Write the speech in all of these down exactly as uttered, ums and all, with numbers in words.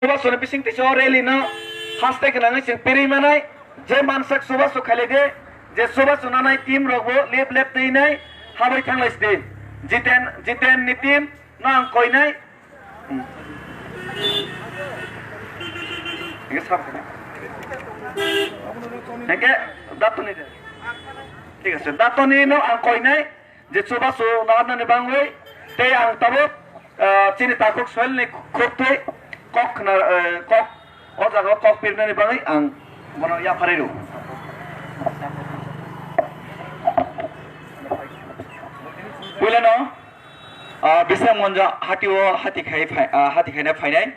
Subasuni bising tisa o rally no haste gwnangwi chwng pirwi manai, je mansak Subasu khailai de, je Subasu nanai team rok bo lep lep twi nai, habwi thanglai sidi. Jiten, Jiten ni team no ang koinai. Hmm. Hingke sab. Hingke datoni de. Thik ase, datoni no ang koinai. Je Subasu naharnani bangwi tei ang tabuk, ah, chini takhuk soilni khuktwi kok khna, eh, kok o jaga o kok pirnani bangwi ang bono yapharwi rw. Puilano, ah, Bisramganj hati o hati khai phai, ah, hati khaina phainai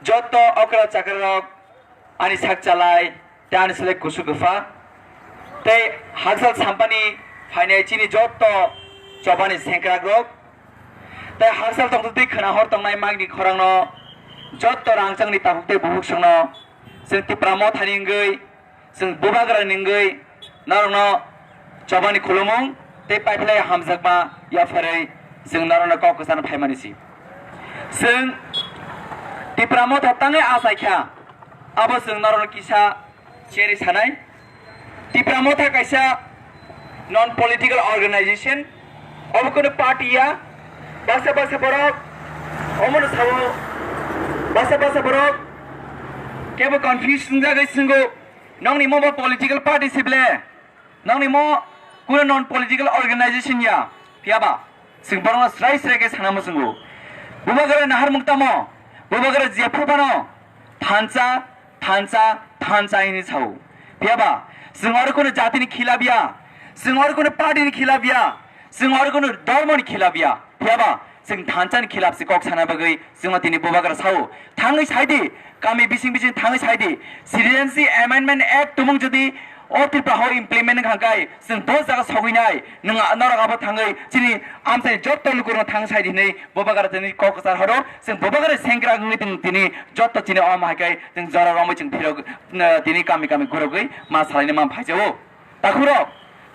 joto okra chakra rok, ani sak chalai tei ani selek kusu kwpha tei hakchal sampani phainai chini joto chobani sengkrakrok tei hakchal tongtwtwi khwna hor tongnai magni khorangno joto rangchakni takhuk tei bukhuk songno chwng Tipra Mothani wngwi, chwng Bubagrani wngwi norokno chobani khulumung tei paiphlai hamjakma yapharwi chwng norokno kok kwchano phaimani si. Chwng Tipra Motha tangwi achaikha, abo chwng norokno kisa cherwi sanai. Tipra Motha kaisa non political organization, obo kunu party ya, basa basa borok omono sao, basa basa borok kebo confuse wngjagwi swngo, nongni mo bo political party sible? Nongni mo kunu non political organization ya, phiyaba chwng borokno srai srai khe sana muchungo. Bubagra naharmung tamo, Bubagra jephru phano thansa, thansa, thansa hini sao. Phiyaba chwng oro kunu jatini khilap ya, chwng oro kunu party ni khilap ya, chwng oro kunu dhormo ni khilap ya. Phiyaba chwng thansa ni khilap se kok sana bagwi chwngno tini Bubagra sao. Thangwi saidi, kami bising bising thangwi saidi, Citizenship Amendment Act tumung jodi o Tripura hao implement wngkha khe chwng bo jaga sogwinai, nwng norok abo thangwi chini amchaini jotto lukurokno thang saidi hinwi Bubagra tini kok kwchar horo, chwng Bubagra sengkrak wngwi tong tini jotto chini omo hai khe chwng jora romwi chwng phirok, tini kami kami gurogwi ma salaini ma phaijao. Takhurok,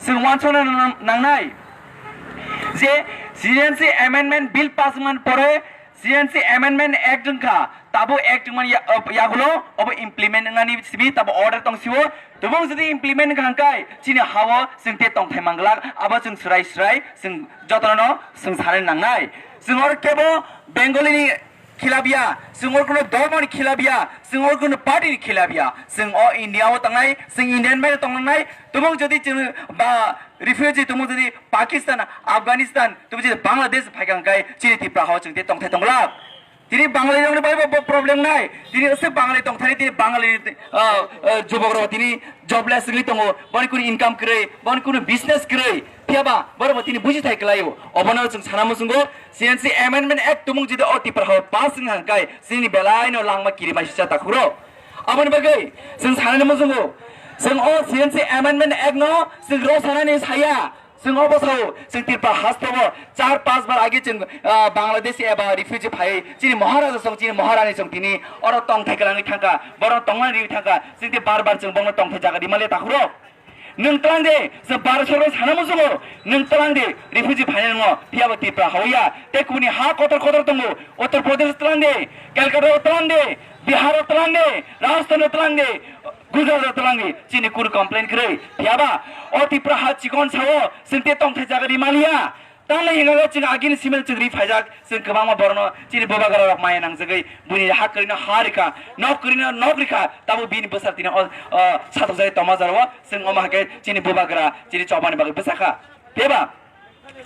chwng uansukna nang-, nangnai je Citizenship Amendment Bill pass wngmani pore Citizenship Amendment Act wngkha, tabuk Act wngmani ya-, yagulo obo implement wngnani simi tabuk order tong sio, tabuk jodi implement wngkha hwnkhe chini hao chwng tei tongthai manglak, abo chwng swrai swrai chwng jotono chwng sanani nangnai. Chwng oro kebo Bengali ni khilap ya, chwng oro kuno dhormo ni khilap ya, chwng oro kuno party ni khilap ya. Chwng o India o tongnai, chwng Indian bai tongnai. Tabuk jodi chwng ba refugee tabuk jodi Pakistan, Afghanistan, tabuk jodi Bangladesh phai kha hwnkhe chini Tripura hao chwng tei tongthai tonglak. Tini Bangali rokni bai bo problem nai. Tini se Bangali tongthani tini Bangali, ah, ah, jubok rok tini jobless wngwi tongo. Boni kunu income kwrwi, boni kunu business kwrwi. Phiyaba borok bo tini buji thai kwlaio. Obono chwng sana muchungo, C N C Amendment Act tumung jodi o Tripura hao pass wngkha hwnkhe chini belai no langma kirima sisa takhuro. Aboni bagwi chwng sanani muchungo, chwng o C N C Amendment Act no chwng rw sanani saya. Chwng obo sao, chwng Tripura haste o char panch bar age chwng, ah, Bangladeshi eba refugee phai chini Maharaja song, chini Maharani song tini oro tongthai kwlangwi thangkha, borok tongmani riwi thangkha, chwng tei bar bar chwng bongno tongthai jaga rimaliya takhuro. Nwng twlang de, chwng Bharat sorkar sana muchungo, nwng twlang de, refugee phainai nwngo, phiyaba Tripura hao ya, tei kubuni ha kotor kotor tongo, Uttar Pradesh twlang de, Calcutta o twlang de, Bihar o twlang de, Rajasthan o twlang de, Gujarat o twlang di, chini kunu complain kwrwi. Phiyaba, o Tripura ha chikon sao, chwng tei tongthai jaga rimaliya. Tamni hwnka khe chwng agini simel chwng ri phaijak, chwng kwbangma borokno chini bubagra rok maya nangjagwi, buini ha kwrwino ha rikha, nok kwrwino nok rikha, tamo bini bwsar tini o, o, satok jagwi tongma jora o, chwng omo hai khe chini bubagra, chini chobani bagwi bwsakha. Phiyaba,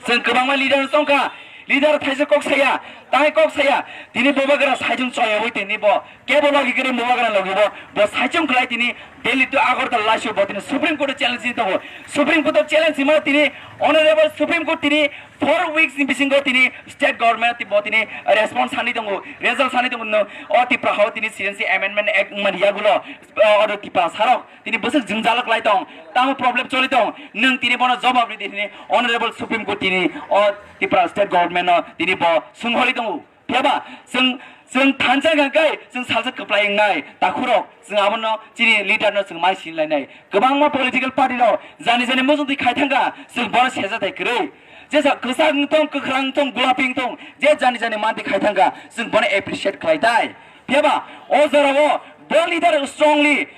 chwng kwbangma leader no tongkha, leader thaisa kok saya, tai kok saya, tini bubagra saichung choyawi tini bo, kebo logi kere bubagra logi bo, bo saichung khlai tini Delhi to Agartala laisio bo tini Supreme Court o challenge ni tongo, Supreme Court o challenge ni ma tini Honorable Supreme Court tini four weeks ni bisingo tini state government bo tini response sani tongo, result sani tongo, no, o Tripura hao tini C N C Amendment Act wngmani yagulo, o, oro Tripura sarok, tini bwswk jwngjalo kwlai tong, tamo problem choli tong, nwng tini bono jobab ridi hwnwi Honorable Supreme Court tini o Tripura State Government no tini bo swngholi tongo. Phiyaba chwng, chwng thansa hwnkha khe chwng salsa kwplai wngnai takhurok, chwng abono chini leader no chwng mai sinlainai. Kwbangma political party rok jani jani muchungtwi khai thangkha, chwng bono sejathai kwrwi. Jesa kwchak wngthong, kwkhrang wngthong, gulapi wngthong, je jani jani mantwi khai thangkha, chwng bono appreciate khlai tai. Phiya ba o jora o bo leader strongly,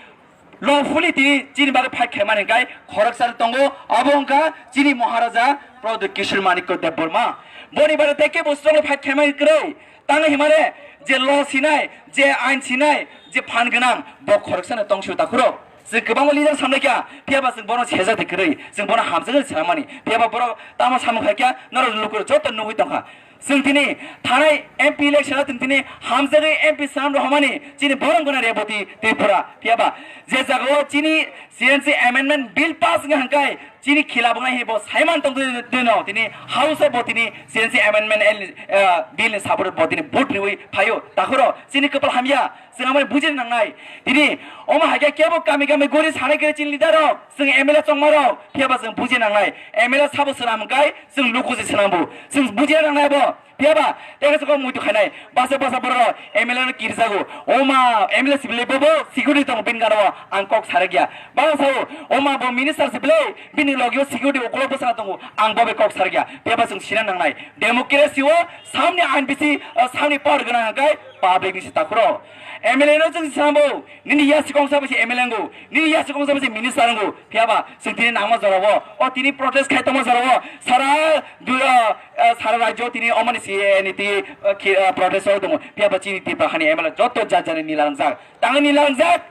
lawfully tini chini bagwi fight khaimani hwnkhe khoroksa tongo, abo wngkha chini Maharaja Pradyut Kishore Manikya Debbarma. Boni bagwi tei kebo strongly fight khaimani kwrwi. Tangwi himare je law sinai, je ain sinai, je phan gwnang, bo khoroksano tongsio takhuro. Chwng kwbangma leader samlaikha, phiya ba chwng bono sejak de kwrwi, chwng bono hamjagwi swnamani. Phiya ba borok tamo samung khaikha, norok lukurok joto nugwi tongkha. Chwng tini thanai M P election o chwng tini hamjagwi M P swnam rohormani chini borok gwnang Reboti Tripura. Phiya ba je jagao chini C N C Amendment Bill pass wngkha hwnkhe chini khilaf wngnai hinwi bo saiman tong dino, tini House o bo tini C N C Amendment, eh, Bill ni support bo tini vote riwi phaio. Takhuro chini kwpal hamya, chwng amai bujina nangnai. Tini omo hai khe kebo kami kami gori sanai khe chini leader rok, chwng M L A chongma rok, phiya ba chwng bujina nangnai. M L A sabo swnam hwnkhe chwng lukuchi swnambu, chwng bujina nangnai bo. Phiya ba tei kaisa kok muitu khainai, basa basa borok M L A no kirjago. O ma, M L A sibilai bobo security tongo bini gana o, ang kok sarakya. Bang sao, o ma bo minister sibilai bini logi o security ukolog bwsana tongo, ang bobe kok sarakya. Phiya ba chwng sina nangnai. Democracy o samni ain bisi, ah, samni power gwnang hwnkhe public ni si takhuro. M L A no chwng sambo, nini yasi kongsa bisi M L A ngo, nini yasi kongsa bisi minister ngo. Phiya ba chwng tini nangma jora o, o tini protest khai tongma jora o, sara du-, ah, ah, sara rajyo tini omani si, eh, ni ti, ah, ki, ah, protest rok tongo. Phiya ba chini Tripura hani M L A joto jat jani nila langjak. Tangwi nila langjak.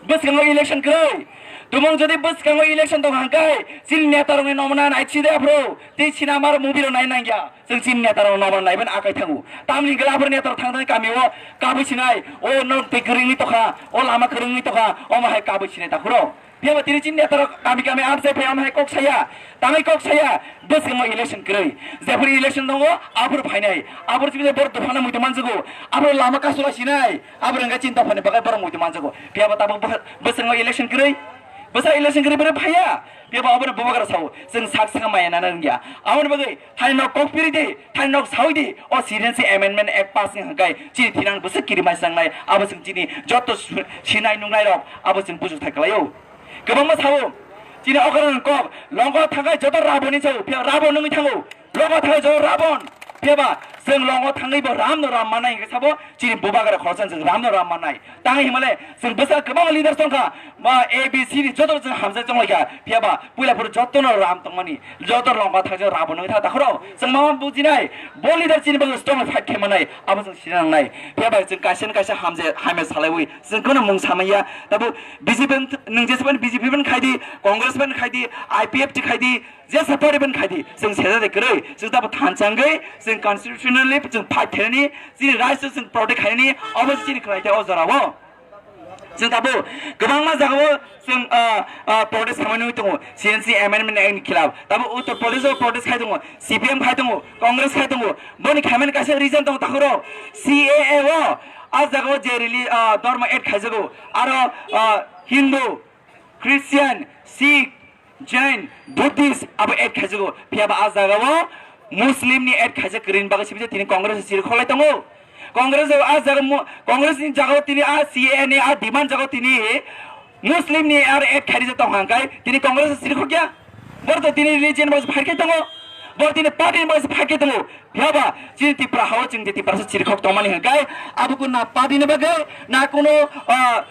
Bwskango election kwrwi. Tumung jodi bwskango election tong hangkai, chini neta rokni nomna nai chide aphro. Tei sinamar movie rok nai nangya. Chwng chini neta rok nomna naiben akai thango. Tamni hwnkhe aphro neta rok thang thang kami o kabui sinai. O nok tei kwrwngwi tokha. O lama kwrwngwi tokha. Omo hai kabui sinai takhuro. Phiya ba tini chini neta rok kami kami amchai phai omo hai kok saya, tangwi kok saya, bwskango election kwrwi. Jephuru election tongo, aphuru phainai. Aphuru chini borok dophano muitu manjago. Aphuru lama kasula sinai. Aphuru wngkha chini dophani bagwi borok muitu manjago. Phiya ba tabuk bwskango election kwrwi. Bwsa election kwrwi borok phaiya. Phiya ba obono bubagra sao. Chwng sak saka maya nana wngya. Aboni bagwi Thani nok kok piri di, thani nok sawi di, o Citizenship Amendment Act pass ni hwnkhe chini thinang bwswk kiri mai sangnai, abo chwng chini joto su-, sinai nungnai rok, abo chwng buchuk thai kwlaio. Kwbangma sao, chini okra ni kok, longo thangkai joto Rabon ni sao, phiya Rabon nungwi thango, longo thangkai joto Rabon, phiya ba chwng longo thangwi bo Ram no Ram manai hwnkhe sabo, chini bubagra khoroksa chwng Ram no Ram manai. Tangwi himale, chwng bwsa kwbangma leaders tongkha, ma A B C ni joto chwng hamjak tonglaikha, phiya ba puila phuru joto no Ram tongmani, joto longo thangwi Ram bo nungwi tha takhuro. Chwng ma bujinai, bo leader chini bagwi strong fight khe manai, abo chwng sina nangnai. Phiya ba chwng kaisa ni kaisa hamje, hamya salaiwi, chwng kono mung samaiya. Tabu B J P nwng jesban B J P ban khaidi, Congress ban khaidi, I P F T khaidi, jesa party ban khaidi, chwng sejade kwrwi, chwng tabo thanchangwi, chwng constitutionally chwng fight khainani, chini rights chwng protect khainani, obo chini khlai tei o jorao. Chwng tabo kwbangma jagao chwng, ah, ah, protest khamani tongo, C N C Amendment Act ni khilaf. Tabo Uttar Pradesh o protest khai tongo, C P M khai tongo, Congress khai tongo. Boni khaimani kaisa reason tongo takhuro, C A A o, a jagao je reli-, ah, dharma add khaijago, aro, ah, Hindu, Christian, Sikh, Jain, Buddhist abo add khaijago. Phiya ba a jagao Muslim ni add khaijak kwrwini bagwi sibijak tini Congress o chiri kholai tongo. Congress o a jaga mo-, Congress ni jagao tini a C A A ni a demand jagao tini Muslim ni aro add khaijak tong hangkai tini Congress o chiri khokya. Bor to tini religion bagwi phaikhe tongo. Bor tini party ni bagwi phaikhe tongo. Phiya ba chini Tripura hao chwng je Tripura se chiri khok tongmani hangkai abo kun na party ni bagwi na kuno, ah,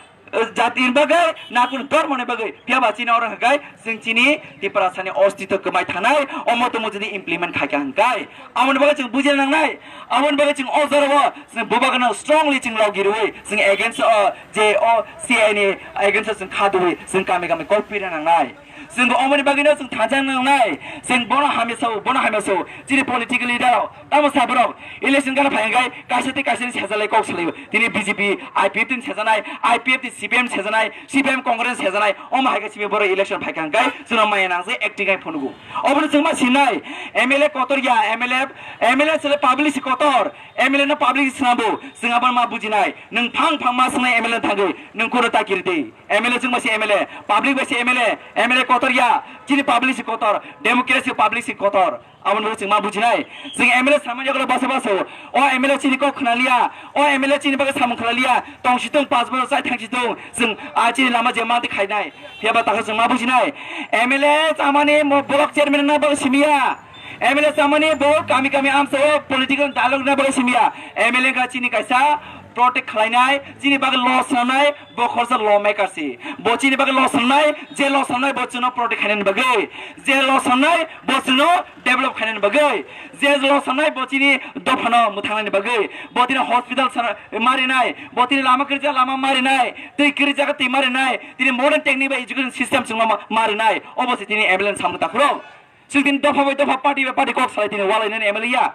jati ni bagwi, na kunu dhormo ni bagwi, phiya ba chini oro hwnkhe chwng chini Tiprasani ostitw kwmai thanai, omo tomo jodi implement khaikha hwnkhe, amoni bagwi chwng bujina nangnai, amoni bagwi chwng o jorao chwng bubagrano strongly chwng logi rwi, chwng against o je o C A A ni against o chwng kha dui, chwng kami kami kok pina nangnai. Chwng omoni bagwino chwng thansa wngnai. Chwng bono hamya sao, bono hamya sao. Chini political leader rok, tamo sa borok election gana phai hwnkhe kaisa tei kaisa ni sejalai kok salaio. Tini B J P, I P F T ni sejanai, I P F T C P M sejanai, C P M Congress sejanai. Omo hai khe simi borok election phai kha hwnkhe chwngno maya nang se acting hai phunugo. Obono chwng ma sinai, M L A kotor ya, M L A, M L A chwle public si kotor, M L A no public si swnambo. Chwng abono ma bujinai. Nwng phang phang ma swngnai M L A thangwi, nwng kuro ta kiri di. M L A chwng bai se M L A, public bai se M L A, M L A kotor ya, chini public se kotor, democracy public se kotor. Aboni bagwi chwng ma bujinai. Chwng M L A samani yagulo basa basa o. O M L A chini kok khna liya, o M L A chini bagwi samung khna liya. Tong si tong, panch bosor chai thang si tong. Chwng, ah, chini lama je ma de khainai. Phiya ba takha chwng ma bujinai. M L A chamani mo block chairman na bagwi simiya. M L A chamani bo kami kami amsa o political dialogue na bagwi simiya. M L A ka chini kaisa protect khlainai, chini bagwi law swnamnai, bo khoroksa law maker si. Bo chini bagwi law swnamnai, je law swnamnai bo chwngno protect khainani bagwi, je law swnamnai bo chwngno develop khainani bagwi, je law swnamnai bo chini dophano mwthangnani bagwi, bo tini hospital sana-, marinai, bo tini lama kwrwija lama marinai, twi kwrwija twi marinai, tini modern technique bai education system chwngno ma-, marinai, obo se tini M L A ni samung takhurok. Chwng tini dopha bai dopha, party bai party kok salai tini walainani M L A ya.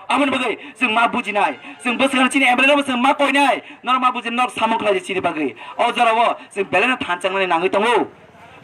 Aboni bagwi chwng ma bujinai. Chwng bwswkang chini M L A rokbo chwng ma koinai. Norok ma bujinai, norok samung khlai di chini bagwi. O jorao chwng belai no thansa wngnani nangwi tongo.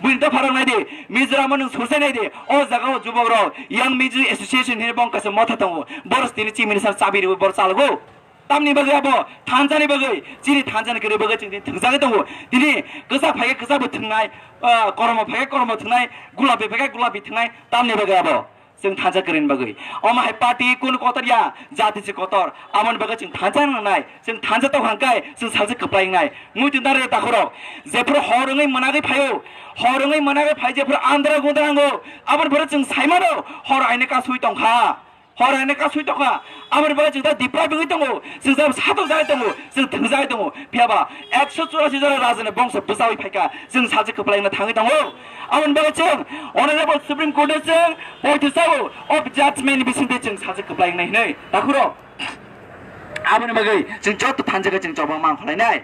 Buini dopha rok nai di, Mizoram o nwng sursai nai di. O jaga o jubok rok Young Mizo Association hinwi bong kaisa motha tongo. Boros tini chief minister chabi rwi bor chalogo. Tamni bagwi abo thansa ni bagwi, chini thansa ni kwrwi bagwi chwng tini thwngjagwi tongo. Tini kwchak phai khe kwchak bo thwngnai, ah, kormo phai khe kormo thwngnai, gulapi phai khe gulapi thwngnai, tamni bagwi abo chwng thansa kwrwini bagwi. Omo hai party kunu kotor ya, jati se kotor. Aboni bagwi chwng thansa nangnai, chwng thansa tong hangkai chwng salsa kwplai wngnai. Muitu nare takhurok, jephuru hor wngwi mwnagwi phaio, hor wngwi mwnagwi phai jephuru andra gundra wngo, aboni phuru chwng saimano hor aini kasui tongkha. Hor haino kasui tongkha, aboni bagwi chwng ta deprive wngwi tongo, chwng ta satok jagwi tongo, chwng thwngjagwi tongo. Phiya ba ekso churasi jora rajani bongso bwchaui phaikha, chwng salsa kwplai wngna thangwi tongo. Aboni bagwi chwng Honorable Supreme Court o chwng poito sao, o judgment ni bisingtwi chwng salsa kwplai wngnai hinwi takhuro. Aboni bagwi chwng joto thansa khe chwng chobang mang khwlainai.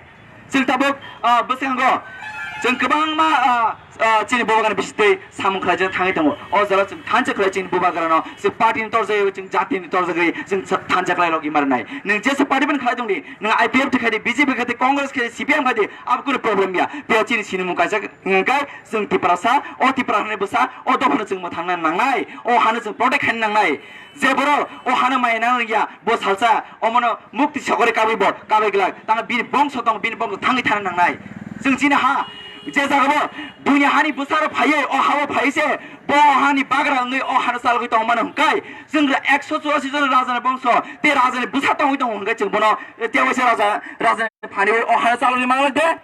Chwng tabuk, ah, bwskango chwng kwbangma, ah, ah, chini bubagrani bisingtwi samung khlaijak thangwi tongo. O jora chwng thansa khlai chini bubagrano, chwng party ni torjagwi, chwng jati ni torjagwi, chwng sa-, thansa khlai logi marnai. Nwng jesa party bai khlai tongdi, nwng I P F T khai di, B J P khai di, Congress khai di, C P M khai di, abo kunu problem ya. Phiya chini sinimung kaisa hwnkhe chwng Tiprasa, o Tipra hani bwsa, o dophano chwng mwthangna nangnai, o hano chwng protect khaina nangnai. Je borok o hano maya nang ya, bo salsa, omono mukti sokori kabui bo, kabai glak. Tang bini bongso tong, bini bongso thangwi thana nangnai. Chwng chini ha, je jaga bo buini hani bwsaro phaiwi, o hao phaiwi se, bo hani bagra wngwi o hano chalogwi tong mano hwnkhe, chwng ekso churasi jon rajani bongso, te rajani bwsa tongwi tongo hwnkhe chwng bono, te waisa raja, rajani phani o hano chalogwi manglak de.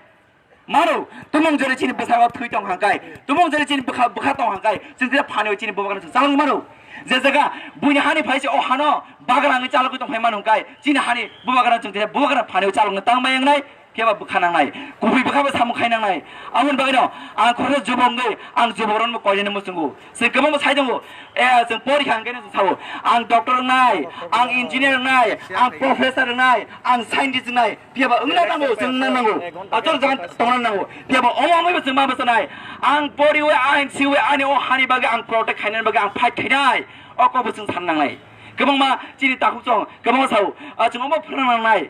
Mano, tumung jori chini bwskango thwi tong hangkai, tumung jori chini bwkha, bwkha tong hangkai, chwng tei phani chini bubagrano chwng chalok mano. Je jaga buini hani phai se o hano bagra wngwi chalogwi tong phai mano hwnkhe, chini hani bubagrano chwng tei bubagrano phani chalokno tang mai wngnai, phiya ba bwkha nangnai, kubui bwkha bo samung khai nangnai. Aboni bagwino ang khoroksa jubok wngwi ang jubok rokno koinani muchungo. Chwng kwbangma sai tongo, eh, chwng porikha hwnkhe no chwng sao, ang doctor wngnai, ang engineer wngnai, ang professor wngnai, ang scientist wngnai. Phiya ba wngna nango, chwng wngna nango. Achol jaga tongna nango. Phiya ba omo omo bo chwng ma bwchanai. Ang poriwi, ain siwi, ani o hani bagwi ang protect khainani bagwi ang fight khainai. O kokbo chwng san nangnai. Kwbangma chini takhuk chwng, kwbangma sao. Ah, chwng omo phwrwng nangnai.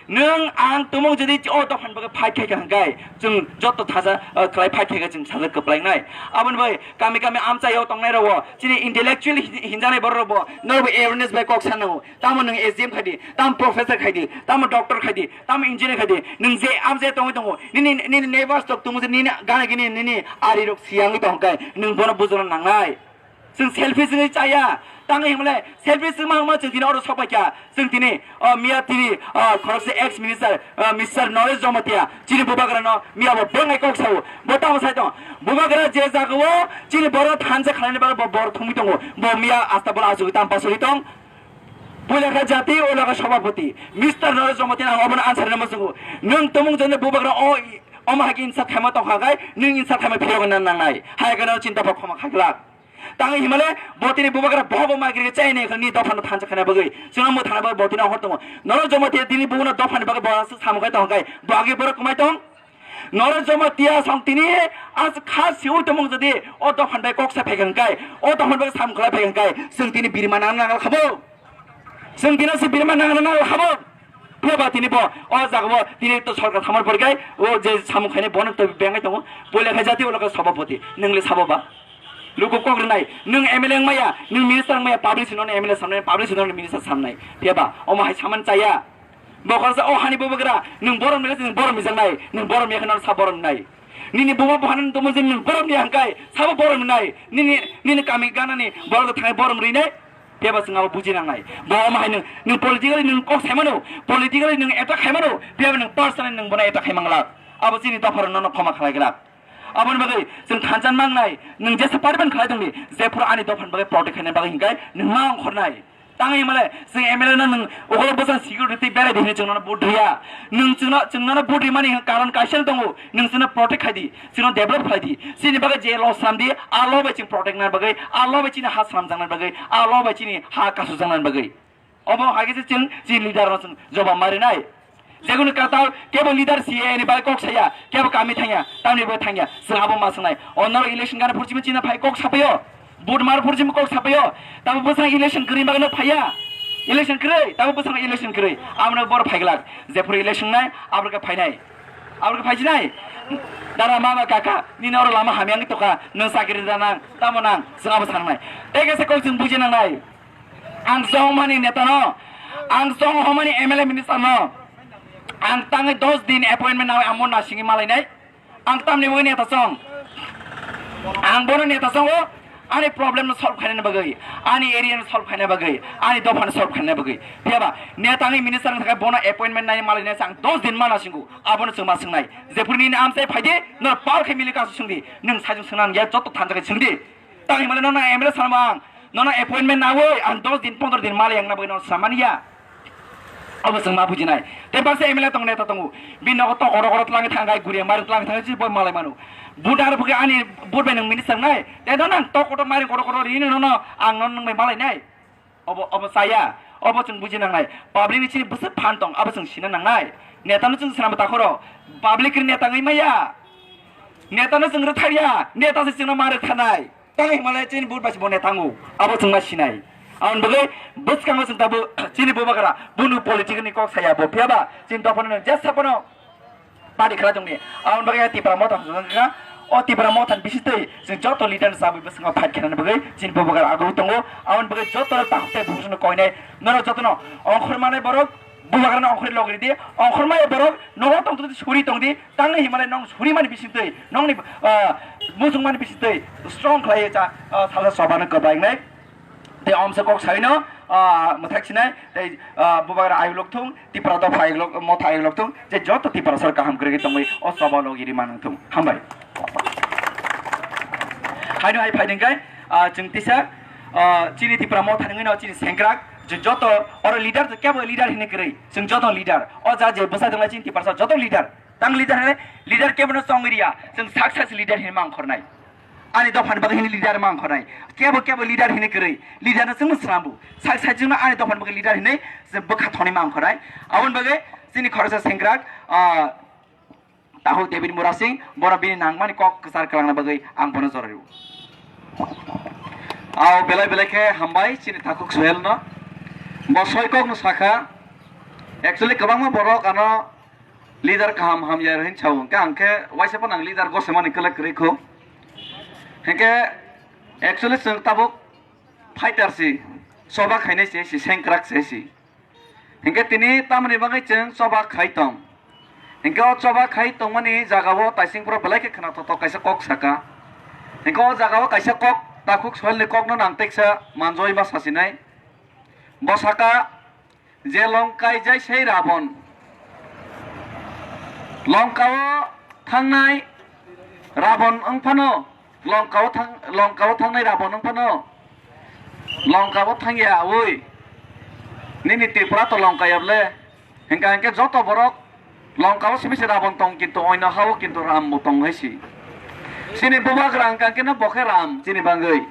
Nwng ang tumung jodi o dophani bagwi fight khaikha hwnkhe, chwng joto thaja, ah, khlai fight khaikha chwng sajak kwplainai. Aboni bagwi kami kami amchaio tongnai rokbo, chini intellectual hin-, hinjanai borok rokbo, norokbo awareness bai kok san nango. Tamo nwng S D M khai di, tamo professor khai di, tamo doctor khai di, tamo engineer khai di, nwng je am je tongwi tongo, nini, nini neighbors tok tongo je nini gana gini nini ari rok siyangwi tong khe nwng bono bujona nangnai. Chwng selfish wngwi chaya, tangwi himle selfish wngma wngma chwng tini oro sok paikha, chwng tini, o, miya tini, o, khoroksa ex minister, o, Mister Naresh Jamatia chini bubagrano miya bo bwngai kok sao, bo tamo sai tong, bubagra je jagao chini borok thansa khlaini bagwi bo bor thumwi tongo, bo miya asta bola achugwi tam pasugwi tong. Puila kha jati, ulo kha sabhapati. Mister Naresh Jamatia ang obono answer rwna muchungo. Nwng tumung jani bubagra o, omo hai khe insult khaima tongkha khe, nwng insult khaima phiyogwi nang nangnai. Hai khe no chini dopha khoma kha glak. Tangwi himale, bo tini bubagra bohobo mai khe chaini khe ni dopha no thansa khaina bagwi. Chwngno mwthangna bagwi bo tini hor tongo. Naresh Jamatia tini bubagra dophani bagwi bo samung khai tongkha khe, bo agi borok kwmai tong. Naresh Jamatia song tini as kha siwi tongmung jodi o dophani bai kok sa phaikha hwnkhe, o dophani bai samung khlai phaikha hwnkhe, chwng tini birma nang nang khabo. Chwng tini se birma nang nang khabo. Phiya ba tini bo o jaga bo tini to sorkar thamar porikha, o je samung khainai bono to bengai tongo. Puila kha jati ulo kha sabhapati, nwng le sabo ba? Luku kok rwnai, nwng M L A wngmaya, nwng minister wngmaya, public sino M L A samnai, public sino minister samnai. Phiya ba omo hai saman chaya. Bo khoroksa o hani bubagra, nwng borom nai, nwng borom mijaknai, nwng borom yakhe nang sa borom nai. Nini buma buphano nwng tongmani nwng borom ni hangkai, sabo borom nai. Nini, nini kami ganani borok thangai borom rinai. Phiya ba chwng abo buji nangnai. Bo omo hai nwng, nwng politically nwng kok saimano, politically nwng attack khaimano, phiya ba nwng personally nwng bono attack khaimang glak. Abo chini dopharo nono khoma khlai glak. Aboni bagwi chwng thansa mangnai, nwng jesa party ban khlai tongdi, jephuru ani dophani bagwi protect khaina bagwi hingkai nwng ma ongkhornai. Tang himale, chwng M L A no nwng okolo bwsang security twi berai di hinwi chwng nono vote rwya. Nwng chwngno, chwng nono vote rwmani karon kaisa no tongo, nwng chwngno protect khai di, chwngno develop khlai di. Chini bagwi je law swnam di, a law bai chwng protect nani bagwi, a law bai chini ha swnamjaknani bagwi, a law bai chini ha kasu jaknani bagwi. Obo hai khe se chwng chini leader no chwng jobab ma rinai. Jekunu kwtal kebo leader C A ni bai kok saya, kebo kami thangya, tamni bai thangya, chwng abo ma swngnai. O norok election gana phurchimi china phai kok sapaio, vote mar phurchimi kok sapaio, tamo bwsang election kwrwi bagwi no phaiya, election kwrwi, tamo bwsang election kwrwi, amo no bor phaiglak, jephuru election nai, abo khe phainai, abo khe phaijinai. Dara mama kaka, nini oro lama hamya wngwi tokha, nwng chakri da nang, tamo nang, chwng abo sangnai. Tei kaisa kok chwng buji nangnai. Ang chong mani neta no, ang chong homani M L A minister no, ang tangwi dos din appointment nawi amo nasingwi malainai. Ang tamni bagwi neta chong, ang bono neta chongo, ani problem no solve khainani bagwi, ani area no solve khainani bagwi, ani dopha no solve khainani bagwi. Phiyaba neta ni minister ni thangwi bono appointment nai malainai, ang dos din mana singo, abono chwng ma swngnai. Jephuru nini amchai phaidi, nor power khe mili kasu swngdi, nwng sajung swngnani ya, joto thansa khe swngdi. Tang himale nono M L A salmang, nono appointment nawi ang dos din pondro din mali yang na bagwi nono samani ya. Abo chwng ma bujinai. Tei baksa M L A tong neta tongo. Bini nogo tok kotor kotor tlangi thangai guriya mari tlangi thangai si boi malai manu. Budar buke ani bud bai nang minister nai. Tei nono ang tok kotor mari kotor kotor rini nono ang nono nang bai malai nai. Obo, obo chaya, obo chwng buji nangnai. Public ni chini bwswk phan tong, abo chwng sina nangnai. Neta no chwng swnam takhoro. Public ni neta wngwi maya. Neta no chwng rwthar ya. Neta se chwngno ma rwtharnai. Tang himale chini but bai bo neta wngo. Abo chwng ma sinai. Aboni bagwi bwskango chwng tabuk chini bubagra bunu political ni kok saya bo phiyaba chini dophano jesa phano. Party khlai tongdi. Aboni bagwi Tipra Motha hwnjak kha. O Tipra Motha ni bisingtwi chwng joto leader ni sabwi bwskango fight khainani bagwi chini bubagra agwi tongo. Aboni bagwi joto no tahuk tei buphuru no koinai. Norok joto no ongkhor manai borok bubagra no ongkhorwi logri di. Ongkhor maya borok nogo tong tongdi suri tongdi. Tangni himale nong suri mani bisingtwi nongni, ah, muchung mani bisingtwi strong khlai cha, ah, salsa soba no kwbai wngnai. Tei omsa kok saino, ah, mwthak sinai, tei, ah, bubagra ayuk lok thung, Tipra dopha ayuk lok, motha ayuk lok thung, je joto Tiprasa kaham kwrwi tongwi o choba logi ri manang thung. Hambai. Haino hai phai dingkai, ah, chwng tisa, ah, chini Tipra motha nungwi no chini sengkrak, je joto oro leader je kebo leader hinwi kwrwi, chwng joto leader. O ja je bwsa dongla chini Tiprasa joto leader. Tang leader hinwi, leader kebo no chongwi riya, chwng sak sak leader hinwi mang khornai. Ani dophani bagwi hini leader ma wngkha nai. Kebo kebo leader hini kwrwi. Leader no chwngno swnambu. Sak sak chwngno ani dophani bagwi leader hini je bwkha thoni ma wngkha nai. Aboni bagwi chini khoroksa sengkrak, ah, Takhuk David Murasing, bono bini nangmani kok kwchar kwlangna bagwi ang bono jora rw. Aw belai belai khe hambai chini Takhuk Sohel no. Bo soi kok no sakha. Actually kwbangma borok ano leader kaham hamya hinwi sao, hwnkhe ang khe waisa phano ang leader gosemani kwlai kwrwi kho. Hwnkhe actually chwng tabuk fighter si, choba khainai se si, sengkrak se si. Hwnkhe tini tamoni bagwi chwng choba khai tong. Hwnkhe o choba khai tongmani jagao taising borok belai khe khna thothok kaisa kok saka. Hwnkhe o jagao kaisa kok Takhuk Sohelni kokno nang teksa manjoi ma sasinai. Bo saka, je Longkai jai sei Rabon. Longkao thangnai Rabon wng phano, Longkao thang, Longkao thangnai Rabon wng phano, Longkao thangya ui. Nini Tripura to Longkaya ble. Hingka hingke joto borok Longkao simi se Rabon tong, kintu oino hao kintu Ram bo tong hai si. Chini bubagra hingka hingke no bo khe Ram chini bangwi.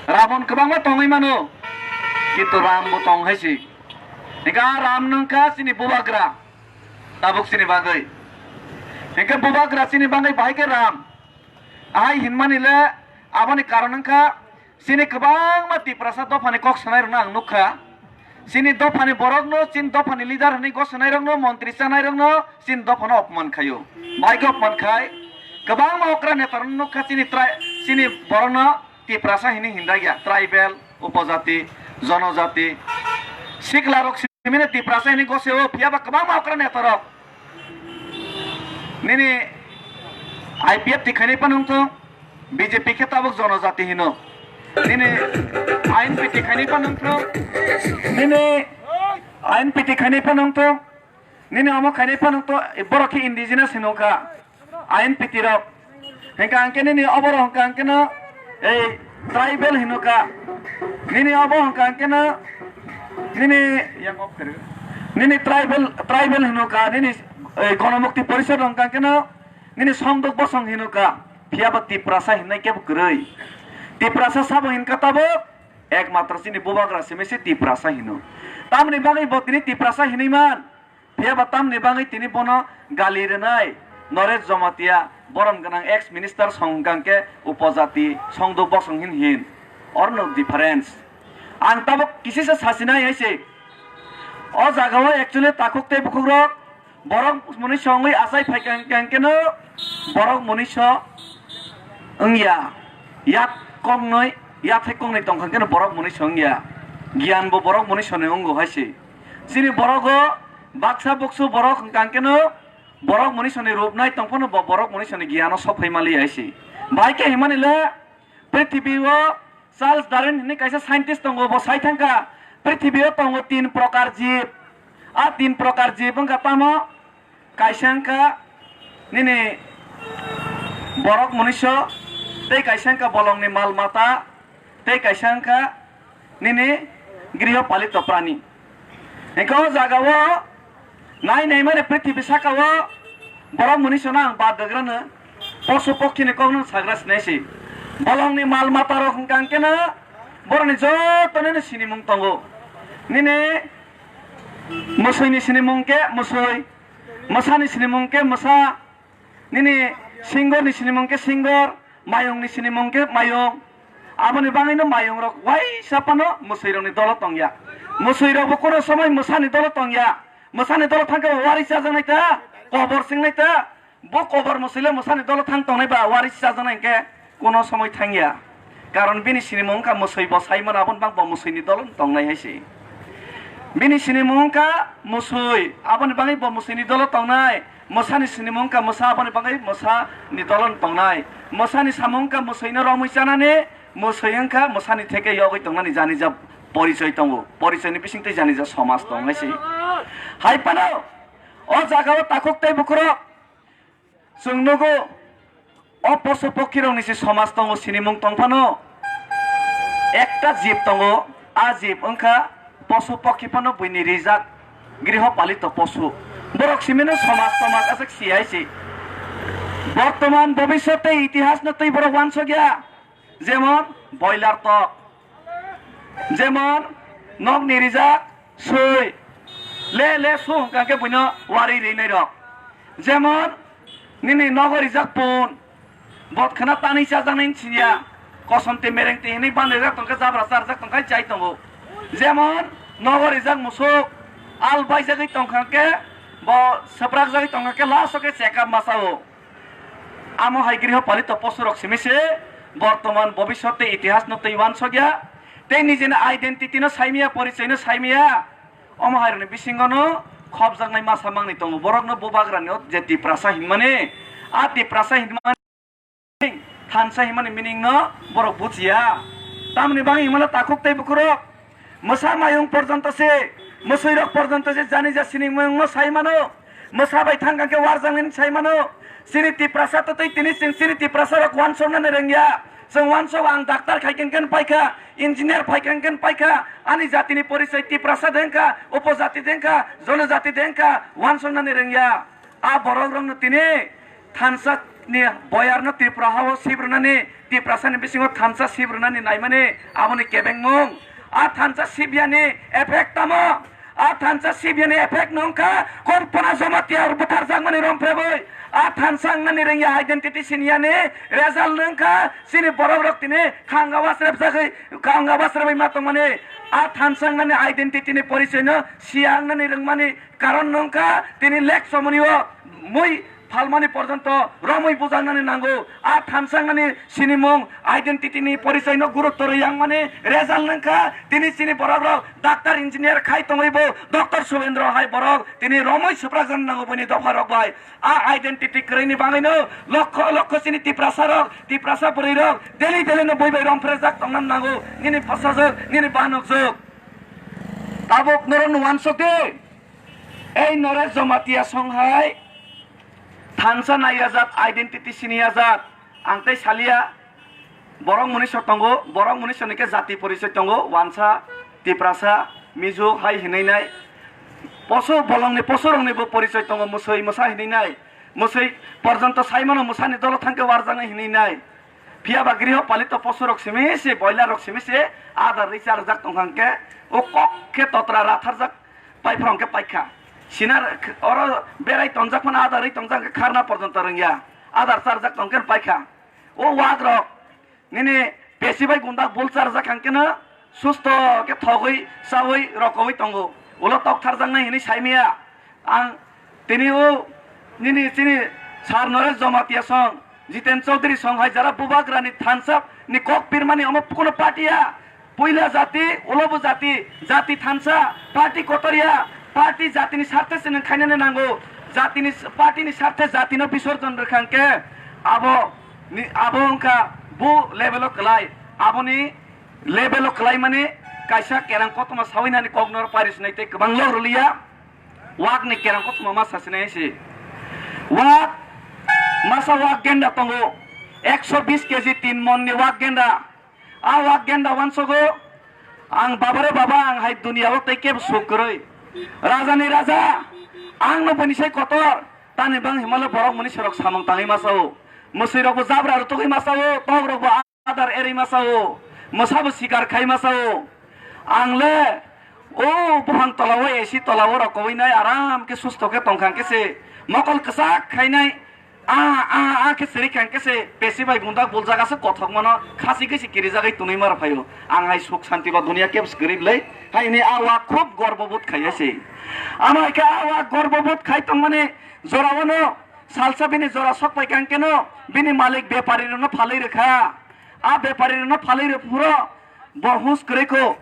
Rabon kwbangma tongwi mano, kintu Ram bo tong hai si. Hingke a Ram no wngkha chini bubagra, tabuk chini bagwi. Hingke bubagra chini bagwi bahai khe Ram. Ahai hinmani le aboni karon wngkha chini kwbangma Tiprasa dophani kok sanai rokno ang nukha. Chini dophani borokno, chini dophani leader hinwi gosonai rokno, montri chanai rokno chini dophano opman khaio. Bai khe opman khai kwbangma okra neta rokno nukha chini trai, chini borokno Tiprasa hinwi hinjakya, tribal, upojati, jonojati. Sikla rok simino Tiprasa hinwi gosio, phiyaba kwbangma okra neta rok. Nini I P F tikhaini phano wngthung, B J P khe tabuk jonojati hino. Nini I N P tikhaini phano wngthung, nini I N P tikhaini phano wngthung, nini omo khaini phano wngthung, borok khe indigenous hino kha, I N P T rok. Hingka hingke nini oborok hingka hingke no, ei, Tribal hino ka. Nini abo hwnkha keno nini, nini tribal, tribal hino ka, nini, eh, Gonomukti Porishod hwnkha keno nini Songduk Bosong hino ka. Phiya ba Tiprasa hinai kebo kwrwi. Tiprasa sabo hinkha tabuk, ekmatro chini bubagra simi se Tiprasa hino. Tamni bagwi bo tini Tiprasa hinwi man. Phiya ba tamni bagwi tini bono gali rwnai Noresh Jomatia, borom gwnang ex minister song hwnkha khe upojati Songduk Bosong hin hin. Orno difference. Ang tabuk kisisa sasinai hai se. O jagao actually takhuk tei bukhukrok borok mwnwi songwi achai phaikha hwnkha keno borok mwnwi so wngya. Yak koknwi, yathai koknwi tongkha keno borok mwnwi so wngya. Giyan bo borok mwnwi soni wngo hai se. Chini borogo baksa buksu borok hwnkha keno borok mwnwi soni rupnai tongphano bo borok mwnwi soni giyano sok phai mali hai se. Bai khe himani le prithibi o Charles Darwin hinwi kaisa scientist tongo, bo sai thangkha prithibi o tongo tin prokar jib. A tin prokar jib wngkha tamo? Kaisa wngkha nini borok mwnwiso, tei kaisa wngkha bolongni mal mata, tei kaisa wngkha nini griho palito prani. Hingke o jagao nai nai mani prithibi sakao borok mwnwisano ang bad rwgrano posu pokhini kokno sagra sinai se. Bolongni mal matarok hingka hingkeno borokni jotonino sinimung tongo. Nini mwswini sinimung khe mwswi, mwsani sinimung khe mwsa, nini singorni sinimung khe singor, mayungni sinimung khe mayung. Aboni bagwino mayungrok waisa phano mwswirokni dolo tongya. Mwswirokbo kono somoi mwsani dolo tongya. Mwsani dolo thangkhe bo wari chajaknai ta, kobor singnai ta. Bo kobor mwswile mwsani dolo thang tongnai ba wari chajaknai hwnkhe kono somoi thangya. Karon bini sinimung wngkha mwswi, bo sai mano aboni bagwi bo mwswini dolo tongnai hai se. Bini sinimung wngkha mwswi, aboni bagwi bo mwswini dolo tongnai. Mwsani sinimung wngkha mwsa, aboni bagwi mwsani dolo tongnai. Mwsani samung wngkha mwswino romwi chanani, mwswi wngkha mwsani theke yogwi tongnani, janija porichoi tongo. Porichoini bisingtwi janija somaj tong hai se. Hai phano o jagao takhuk tei bukhurok chwng nugo, o posu pokhirokni se somaj tongo, sinimung tong phano ekta jib tongo, a jib wngkha posu pokhi phano buini rijak griho palito posu. Borok simino somaj tomaj aswk si hai se. Bortoman, bobiswt tei itihasno twi borok uansukya. Jemon boiler tok, jemon nokni rijak swi, le le su hwnkha khe buino wari rinai rok. Jemon nini nogo rijak pun, bot khna tanwi chajaknai siya, kosom twi mereng twi hinwi banrijak tongkha, jabra charjak tongkha, chai tongo. Jemon nogo rijak musuk, al baijagwi tongkha khe, bo swprakjagwi tongkha khe last o khe chekap masa o. Amo hai griho palito posurok simi se bortoman, bobiswt tei itihasno twi uansukya, tei nijini identity no saimya, porichoi no saimya. Omo hairokni bisingo no khopjaknai masa mangni tongo. Borokno bubagrani o je Tiprasa hinmani, a Tiprasa hinmani, thansa hinmani meaning no borok bujiya. Tamoni bagwi hinmano takhuk tei bukhurok, mwsa mayung porjonto se, mwswirok porjonto se janija sinimungno sai mano. Mwsa bai thang khe warjaknani sai mano. Chini Tiprasa to tei tini chwng chini Tiprasa rok uansuknani rwngya. Chwng uansuk, ang doctor khai khe khe paikha, engineer phai khe khe paikha, ani jatini porichoi Tiprasa de wngkha, upojati de wngkha, jonojati de wngkha, uansuknani rwngya. A borok rokno tini thansa ni boyar no Tripura hao sip rwnani, Tiprasa ni bisingo thansa sip rwnani naimani aboni kebengmung. A thansa sip yani effect tamo? A thansa sip yani effect no wngkha Kalpana Jamatia butharjakmani romphrebwi. A thansa wngnani rwngya, identity siniyani result no wngkha chini borok rok tini khanga wasrepjagwi, khanga wasrebwi ma tongmani. A thansa wngnani identity ni porichoi no siya wngnani rwngmani karon no wngkha tini lek somoni o mui phalmani porjonto romwi bujaknani nango. A thansa wngnani sinimung, identity ni porichoi no gurutto rwi yang mani result no wngkha tini chini borok rok doctor, engineer khai tongwi bo Doctor Subendro hai borok tini romwi swprakjaknani nango buini dopha rok bai. A identity kwrwini bagwi no lokho lokho chini Tiprasa rok, Tiprasa bwrwi rok daily daily no bui bai romphre jak tongnani nango. Nini phasajwk, nini banokjwk. Tabuk norok no uansuk di. Ei Noresh Jamatia song hai thansa naiya jat, identity siniya jat, ang tei saliya. Borok mwnwi so tongo, borok mwnwi so ni khe jati porichoi tongo, wansa, tiprasa, mizu hai hinwi nai. Poso bolongni posorokni bo porichoi tongo, mwswi mwsa hinwi nai. Mwswi porjonto saimano mwsani dolo thangkhe warjaknai hinwi nai. Phiya ba griho palito posorok simi se, boiler rok simi se, adar rwi charjak tongkha hwnkhe, o kok khe totra ratharjak, paiphrong khe paikha. Sinar oro berai tongjak phano adar rwi tongjak hwnkhe kharna porjonto rwngya. Adar charjak tongkhe paikha. O wak rok nini pesi bai gunda bul charjak hwnkhe no susto khe thogwi chawi rokowi tongo. Ulo tok tharjaknai hinwi saimaya. Ang tini o nini chini Sir Naresh Jamatia song, Jiten Chaudhary song hai jara bubagrani thansa ni kok pirmani omo kuno party ya. Puila jati, ulo bo jati, jati thansa, party kotor ya, party jatini sarthe se nwng khainani nango, jatini, party ni sarthe jatino bisorjon rwkha hwnkhe abo ni, abo wngkha bo level o kwlai, aboni level o kwlai mani kaisa kerang kothoma sawi nani kok nor pairis nai tei kwbang log rwliya. Wak ni kerang kothoma ma sasinai se. Wak masa wak genda tongo, ekso bis kg tin mon ni wak genda. A wak genda wansogo, ang babare baba, ang hai dunia o tei kebo suk kwrwi. Raja ni raja, ang no bini sai kotor, tani bang himalo borok muni serok samung tangwi masao. Mwswi rok bo jabra rutugwi masao, tok rok bo adar erwi masao, mwsa bo sikar khai masao. Ang le o buphang tola o, A C tola o rokowinai aram khe susto khe tongkha hwnkhe se mokol kwchak khainai, a, a, a khe siri kha hwnkhe se pesi bai gundak buljak aswk kothok mano khasi khe se kirijagwi tunui mara phaio. Ang hai suk santi ba dunia kebs kwrwi bwlai hai hwnwi a wa khub gorbobodh khai hai se. Amo hai khe a wa gorbobodh khai tongmani jora o no salsa bini jora sok pai kha hwnkhe no bini malik bepari rok no phalwi rwkha. A bepari rok no phalwi rw phuro bo hus kwrwi kho.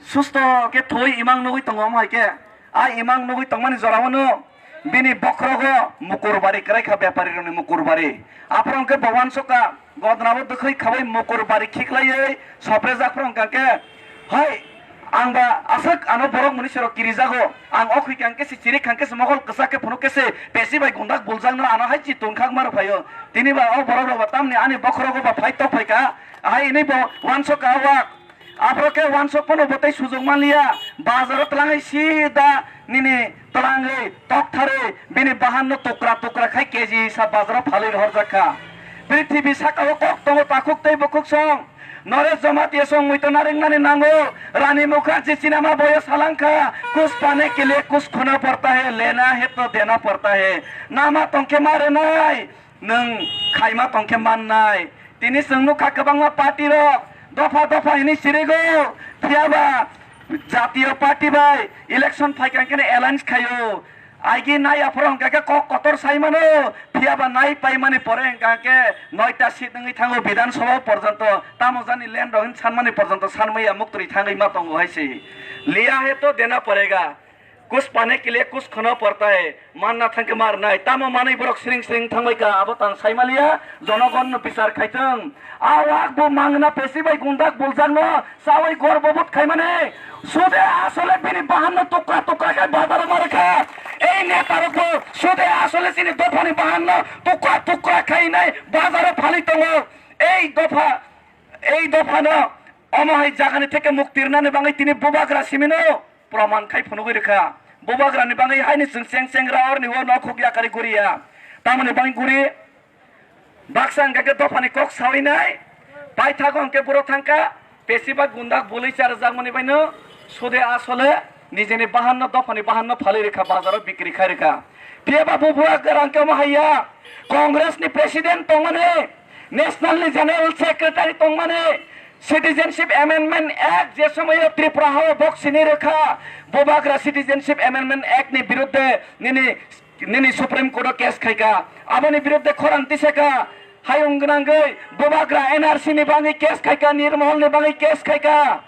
Susto khe thwi imang nugwi tongo omo hai khe. A imang nugwi tongmani jora o no bini bokhrogo mukurbari kwrai kha, bepari rokni mukurbari. Aphuru hwnkhe bo uansukha, godnabo dwkhwi khabai mukurbari khiklaiwi soprejak phuru hwnkha khe, hai, ang ba aswk ano borok muni serok kirijago, ang o khwi kha hwnkhe se chiri kha hwnkhe se mokol kwchak khe phunuk khe se pesi bai gundak buljakno ano hai chi tong khak ma rw phaio. Tini ba o borok rok ba tamni ani bokhrogo ba phai tok phai kha, hai hwnwi bo uansukha o wak. Aphuru khe uansuk phano bo tei sujok manliya, bazaro twlangwi sida nini twlangwi toktharwi bini bahanno tukra tukra khai K G hisa bazaro phalwi rohorjak kha. Prithibi saka-o kok tongo takhuk tei bukhuk song. Naresh Jamatia song muitu narwknani nango. Rani Mukherjee cinema boyo salang kha, "Kuch pane ke liye kuch khona padta hai, lena hai to dena padta hai." Nama tongkhe ma rwnai. Nwng khaima tongkhe mannai. Tini chwng nukha kwbangma party rok dopha dopha hwnwi sirigo, phiyaba jatiyo party bai election phaikha hwnkhe alliance khaio. Aigi nai aphuru hwnkha khe kok kotor sai mano, phiyaba nai paimani pore hwnkha khe noita seat wngwi thango Bidhan Sabha porjonto, tamo jani land rok hwn sanmani porjonto sanmaya muktwi thangwi ma tongo hai se. Liya hai to dena padega. Kuch pane ke liye kuch khona padta hai, manna thangkhe ma rwnai. Tamo manwi borok siring siring thangbai kha, abo tang sai maliya, jonogon no bichar khaithwng. A wak bo mangna pesi bai gundak buljakno chawi gorbobot khaimani. Sude asole bini bahanno tukra tukra khai bazaro ma rwkha. Ei neta rok bo sude asole chini dophani bahanno tukra tukra khainai bazaro phalwi tongo. Ei dopha, ei dophano omo hai jagani theke mukti rwnani bangwi tini bubagra simino proman khai phunugwi rwkha. Bubagrani bangwi haini chwng cheng cheng ra orni o nokhuk yakari guriya. Tamoni bangwi guri baksa hwnkha khe dophani kok sawi nai. Paithago hwnkhe buro thangkha, pesi ba gundak bului charjakmani baino sude asole nijeni bahanno dophani bahanno phalwi rwkha, bazaro bikri khai rwkha. Phiyaba bubagra hwnkhe omo haiya, Congress ni president tongmani, national ni general secretary tongmani, Citizenship Amendment Act je somoyo Tripura hao bok sini rwkha, bubagra Citizenship Amendment Act ni birudde nini, nini Supreme Court o case khaika, aboni birudde khorang tisaka, hayung gwnangwi bubagra N R C ni bangwi case khaika, Nirmahal ni bangwi case khaika.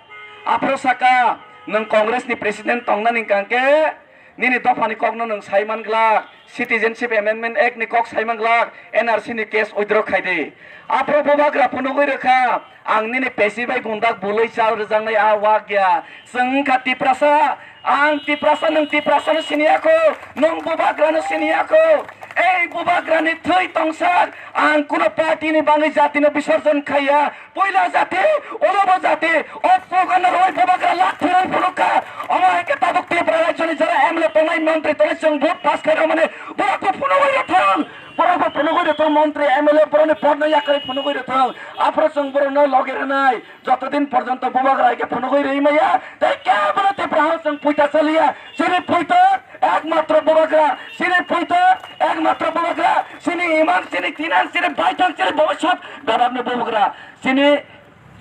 Aphuru saka, nwng Congress ni president tongnani hwnkha khe nini dophani kokno nwng sai man glak. Citizenship Amendment Act ni kok saimang glak, N R C ni case withdraw khai di. Aphro bubagra phunugwi rwkha, ang nini pesi bai gundak bului chal rwjaknai a wak ya. Chwng wngkha Tiprasa, ang Tiprasa, nwng Tiprasa no siniya kho, nwng bubagra no siniya kho. Ei bubagra ni thwi tongsak, ang kuno party ni bangwi jati no bisorjon khaiya. Puila jati, ulobo jati, o program roi bubagra lak thuroi phunukha. Omo hai khe tabuk Tripura rajyoni jora M L A tongnai, montri tongnai, chwng vote pass khai rwmani borok bo phunugwi rwthwng. Borok bo phunugwi rwthwng, montri, M L A borokni podno yakarwi phunugwi rwthwng. Aphuru chwng borokno loge rwnai. Joto din porjonto bubagra hai khe phunugwi rwi maya, tei kebono Tripura hao chwng puita chaliya. Chini puito ekmatro bubagra, chini puito ekmatro bubagra, chini iman, chini tinan, chini baithang, chini bobiswt gadabni bubagra. Chini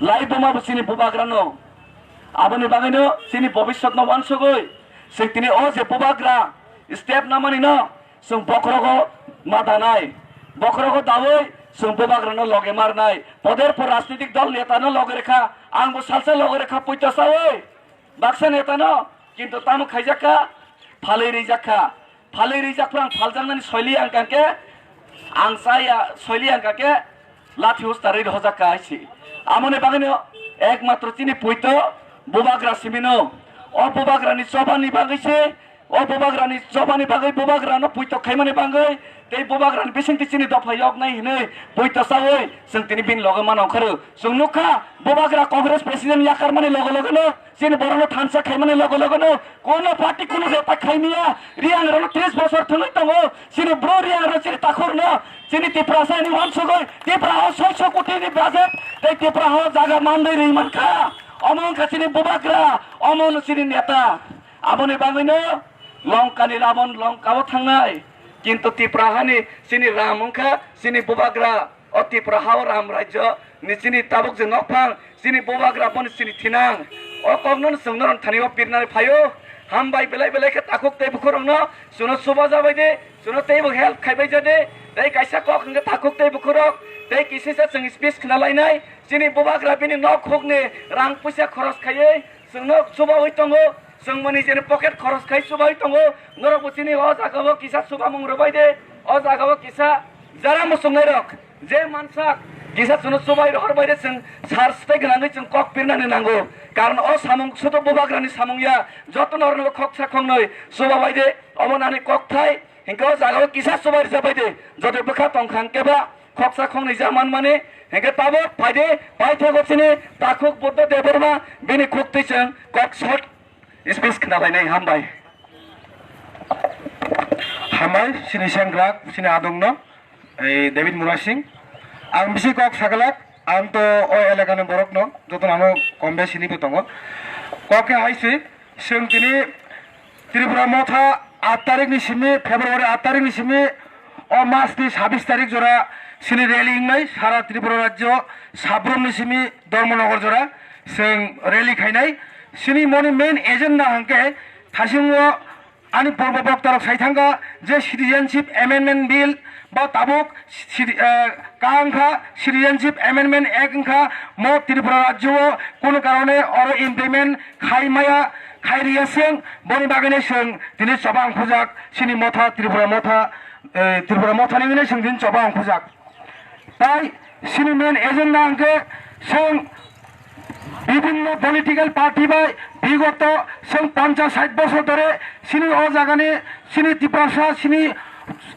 laibuma bo chini bubagrano. Aboni bagwino chini bobiswtno wansugwi chwng tini o je bubagra step namani no chwng bokhorogo ma danai. Bokhorogo dawi chwng bubagrano loge marnai. Poder por rajnitik dol netano loge rekha, angbo salsa loge rekha puito sawi. Baksa netano, kintu tamo khaijakha, phalwi rijakha. Phalwi rijak phrang phaljaknani soili ang kangke, ang chaya soili ang kangke, lathi ustarwi rohojak ka hai si. Amoni bagwino ekmatro chini puito bubagra simino. O bubagrani chobani bagwi se, o bubagrani chobani bagwi bubagrano puito khaimani bagwi tei bubagrani bisingtwi chini dopha yoknai hinwi puito chawi chwng tini bini loge mano onkharu. Chwng nukha bubagra Congress president yakarmani loge logeno chini borokno thansa khaimani loge logeno kuno party kuno jeta khaimya. Riyangrokno tris bosor thwngwi tongo. Chini bro Riyangrok chini takhurno chini Tiprasa ni wansugwi Tipra o soiso koti ni budget tei Tipra o jaga mandai rwi mankha. Omo wngkha chini bubagra, omo no chini neta. Aboni bagwino Longkani Rabon Longkao thangnai, kintu Tipra hani chini Ram wngkha chini bubagra. O Tipra hao Ram rajyo ni chini tabuk je nokphang, chini bubagra boni chini thinang. O kokno chwng norok thani o pirnani phaio. Hambai belai belai khe takhuk tei bukhurokno chwngno chuba jabai de, chwngno teibo help khaibai ja de. Tei kaisa kok hwnkhe takhuk tei bukhurok tei kisisa chwng speech khna lainai. Chini bubagra bini nok hukni rang puisa khoros khaiwi chwngno chubawi tongo, chwng bo nijeni pocket khoros khai chubawi tongo, norok bo chini o jaga o kisa chubamung rwbai de, o jaga o kisa jara muchungnai rok je mansak kisa chwngno chubai rohor bai de, chwng sar swtai gwnangwi chwng kok pirnani nango, karon o samung sudo bubagrani samung ya, joto norokno khoksa khoknwi chubabai de, omo nani kokthai. Hinkhe o jaga o kisa chubai rwjabai de, joto bwkha tongkha hinkhe ba khoksa khoknwi ja manmani, hinkhe tabuk phaidi paithakgo chini takhuk Buddha Debbarma bini khuktwi chwng kok short speech khna lainai. Hambai. Hambai chini sengkrak chini adongno, ei David Murasing. Ang bisi kok sagalak, ang to o elakani borokno joto ano kom besi sinibo tongo. Kok khe hai se, chwng tini Tripura motha aat tarikni simi, February aat tarikni simi, o masni sabis tarik jora chini rally wngnai sara Tripura rajyo sabrumni simi Dharmanagar jora chwng rally khainai. Chini moni main agenda hwnkhe thasingo ani purbo boktarok sai thangkha je Citizenship Amendment Bill ba tabuk Citi-, eh, kaham kha, Citizenship Amendment Act wngkha, mo Tripura rajyo o kunu karone oro implement khai maya, khai riya chwng, boni bagwino chwng tini choba ongkhojak, chini motha Tripura motha, eh, Tripura motha ni hwnwi chwng tini choba ongkhojak. Tai chini main agenda hwnkhe chwng bibhinno political party bai bigoto chwng ponchas sait bosor dhore chini o jagani chini Tiprasa chini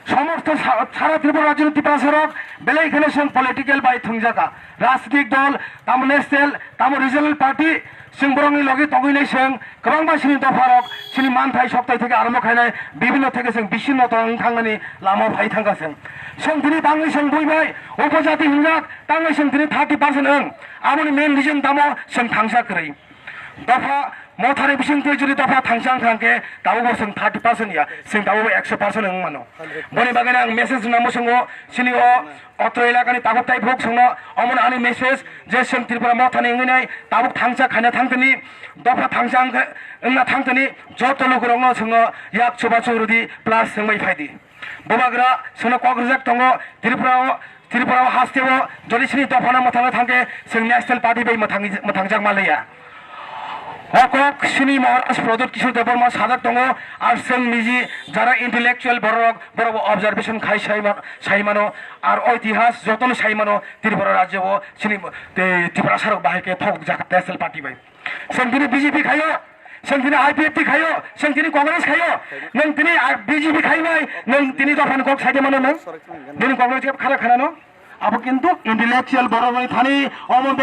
somosto sa-, sara Tripura rajyoni Tiprasa rok belai kheno chwng political bai thwngjaka. Rajnitik dol, tamo national, tamo regional party, chwng borokni logi togwi nai chwng kwbangma chini dopha rok chini manthai sokthai theke arombo khainai bibhinno theke chwng bisinno tong thangnani lama phai thangkha chwng. Chwng tini bangwi chwng buibai upojati hwnjak, tangwi chwng tini thirty percent wng. Aboni main reason tamo chwng thangsa kwrwi. Dopha mothani bisingtwi jodi dopha thangsa wngkha hwnkhe tabukbo chwng thirty percent ya, chwng tabukbo ekso percent wng mano. Boni bagwino ang message rwna muchungo chini o otro elakani tabuk tai phuk chwngno, omono ani message je chwng Tripura mothani wngwi nai tabuk thangsa khaina thangtoni, dopha thangsa wngkha, wngna thangtoni joto lukurokno chwngno yak chubachu rwdi plus wngbai phaidi. Bubagra chwngno kok rijak tongo, Tripura o, Tripura o haste o jodi chini dophano mwthangna thangkhe chwng National Party bai mwthangwi, mwthangjak manliya. O kok sini Maharaj Pradyut Kishore Debbarma sajak tongo, ar chwng niji jara intellectual bororok, borok bo observation khai sai ma-, sai mano, ar oitihas jotono sai mano, Tripura rajyo o sini, te, Tiprasa rok bahai khe thok jak T S L party bai. Chwng tini B J P khaio, chwng tini I P F T khaio, chwng tini Congress khaio, nwng tini, ah, B J P khai nai, nwng tini dophani kok sai de mano nwng? Nini Congress khe khara khana no? Abo kintu intellectual borok ni thani omo